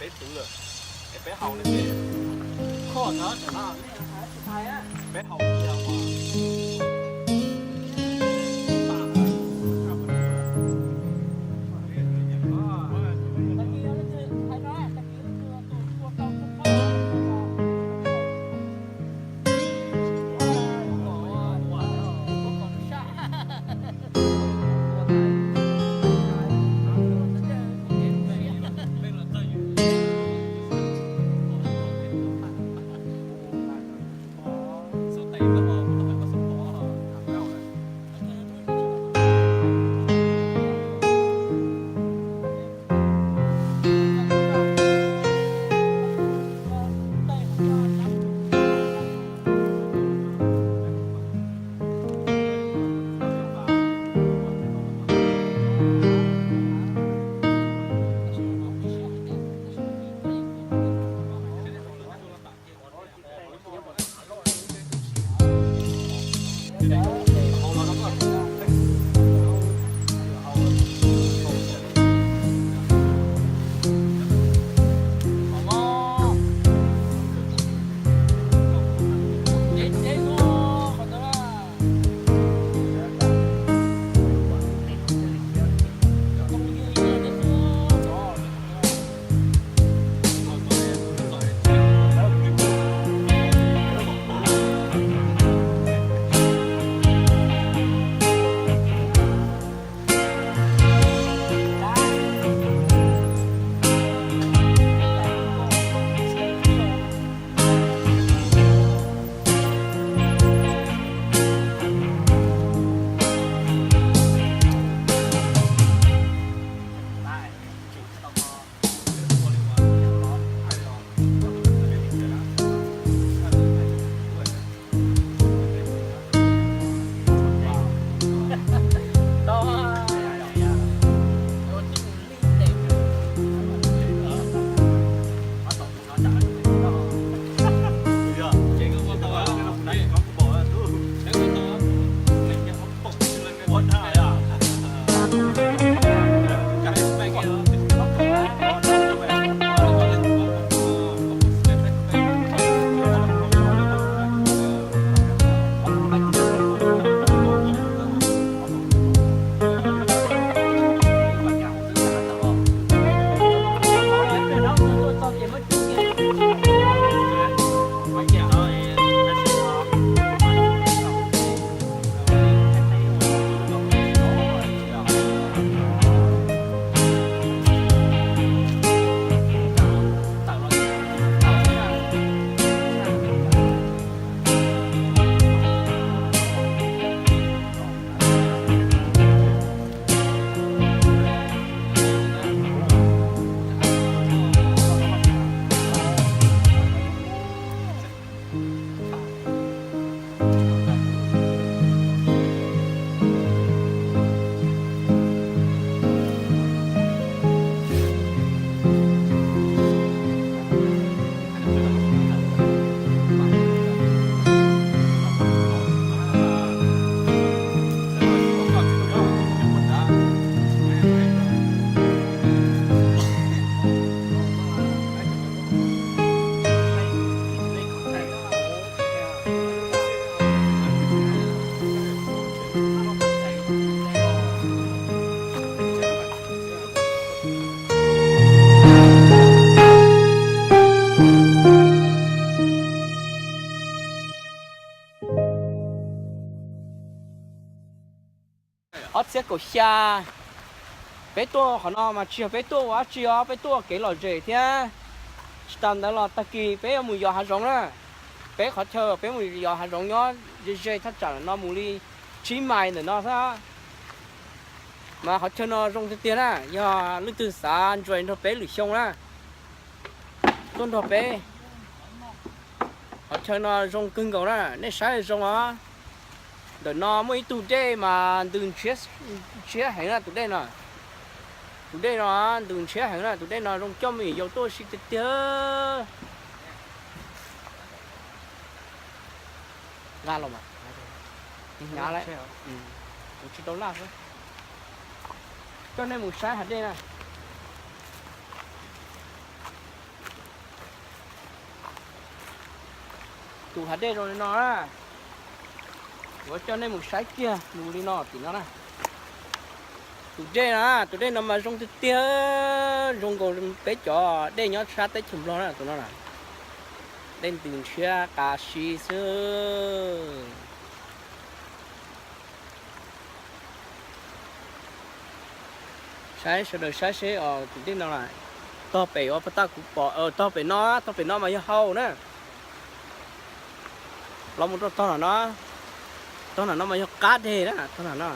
Peb twv lawm, es peb haus no ces, kho no, peb haus. Ob txhiab kaum xya, peb tuaj qhov no mas tsis yog peb tuaj ua dab tsi os, peb tuaj ua kev lom zem thiab. Tsis tas ntawd los tag kis peb yuav mus yos hav zoov na. Peb qhov chaw peb mus yos hav zoov nyob ze ze thaj tsam no mus li tsib mais ntawm no xwb. Mas qhov chaw no zoo tiag tiag na, yog leej twg xav ncuav nrog peb lwm xyoo na, tuaj nrog peb. Qhov chaw no zoo kawg nkaus na, nej saib zoo os. Ntawm no muaj ib tug dej mas ntws ntshiab heev na tus dej no. Tus dej no ntws ntshiab heev na, tus dej no zoo coj me nyuam yaus tuaj ua si tiag tiag. Nqa los mas, hnyav lawm, kuv tsis tau laj xwb. Coj nej mus saib hav dej na. Tus hav dej zoo li no na, kuv coj nej mus saib kiag mus li no tim no na. Tus dej na, tus dej no mas zoo tiag tiag, zoo nkaus peb cov dej nyob sab teb chaws Nplog na tus no na. Dej ntws ntshiab qab si xwb. Saib sawv daws saib seb os, tus dej no na, tog pem uas pab tab kuv pom, tog pem no, tog pem no mas yog hau na. Los mus rau tog no, tog no mas yog qab deg na, tog no.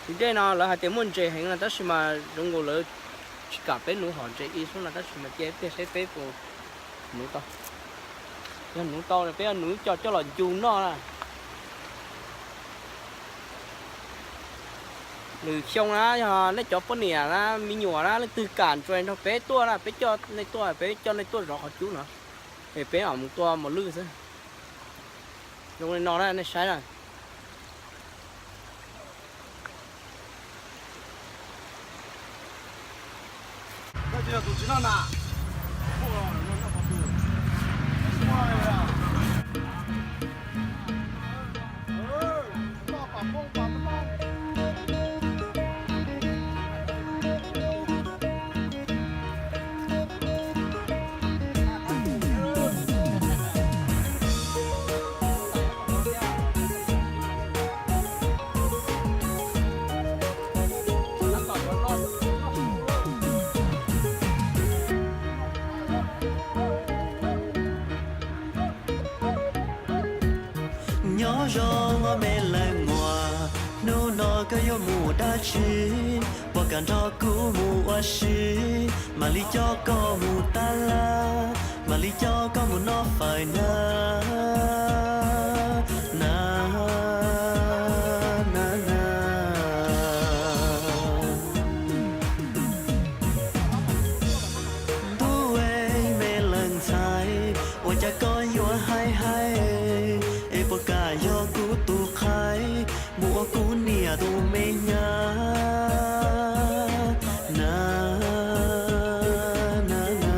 Tus dej no lawv hais tias muaj ntses heev no tab sis mas zoo nkaus lawv tsis kam peb nuv hom ntses ib xub no tab sis mas cia ib pliag seb peb puas nuv tau. Yog nuv tau peb yuav nuv ib co coj los ncu noj na. Lwm xyoo na yog nej cov poj niam na, me nyuam na, leej twg kam ntsuas nrog peb tuaj na, peb coj nej tuaj, peb coj nej tuaj zov qhov cub no, es peb mam mus tua mos lwj xwb. Zoo li no na nej saib na. Nyob zoo os me leej muam, hnub no koj yuav mus dab tsi? Puas kam nrog kuv mus ua si? Mam li coj koj mus tab laj, mam li coj koj mus noj fawm na, na, na, na. Ntuj, me leej ntxhais, ua cas koj yuav hais hais, es puas kam yog kuv tus qhaib mus ua kuv niam tus me nyab na, na, na.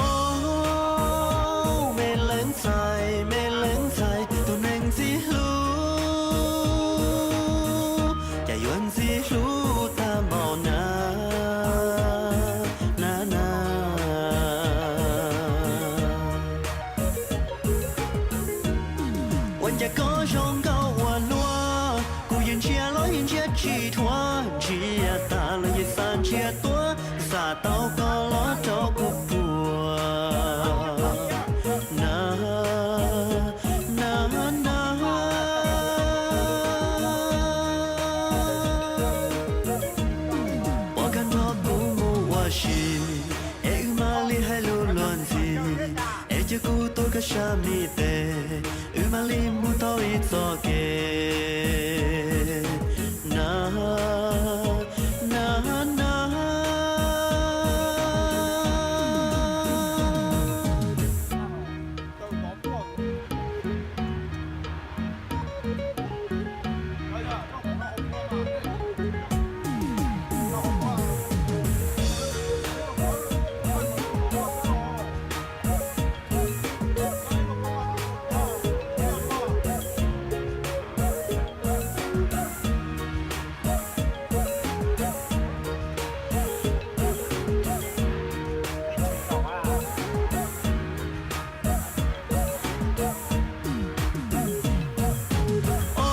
Os, me leej ntxhais, me leej ntxhais, tus neeg ntxim hlub, cas yuav ntxim hlub tag npaum na, na, na. Ua cas koj zoo nkauj ua luaj, kuv yeej ntsia los yeej ntsia tsis thuav, ntsia tas los yeej xav ntsia tuav, xam tau koj los rau kuv puas na, na, na. Puas kam nrog kuv mus ua si, es wb mam li hais lus luag ntxhi, es cia kuv tuav koj sab me tes, wb mam li mus tau ib txoj kev na, na, na.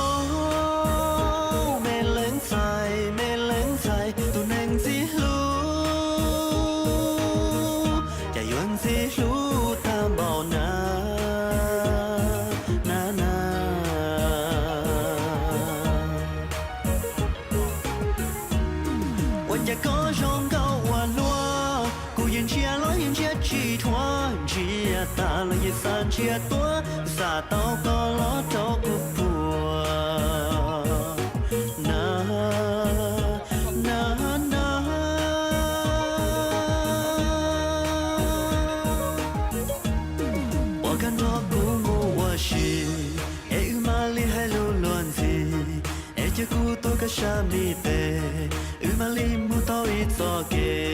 Os, me leej ntxhais, me leej ntxhais, tus neeg ntxim hlub, cas yuav ntxim hlub tag npaum na, na, na. Ua cas koj zoo nkauj ua luaj, kuv yeej ntsia los yeej ntsia tsis thuav, ntsia tas los yeej xav ntsia tuav, xam tau koj los rau kuv puas na, na, na. Puas kam nrog kuv mus ua si, es wb mam li hais lus luag ntxhi, es Yog kuv tuaj koj sab me tes, wb mam li mus tau ib txoj kev.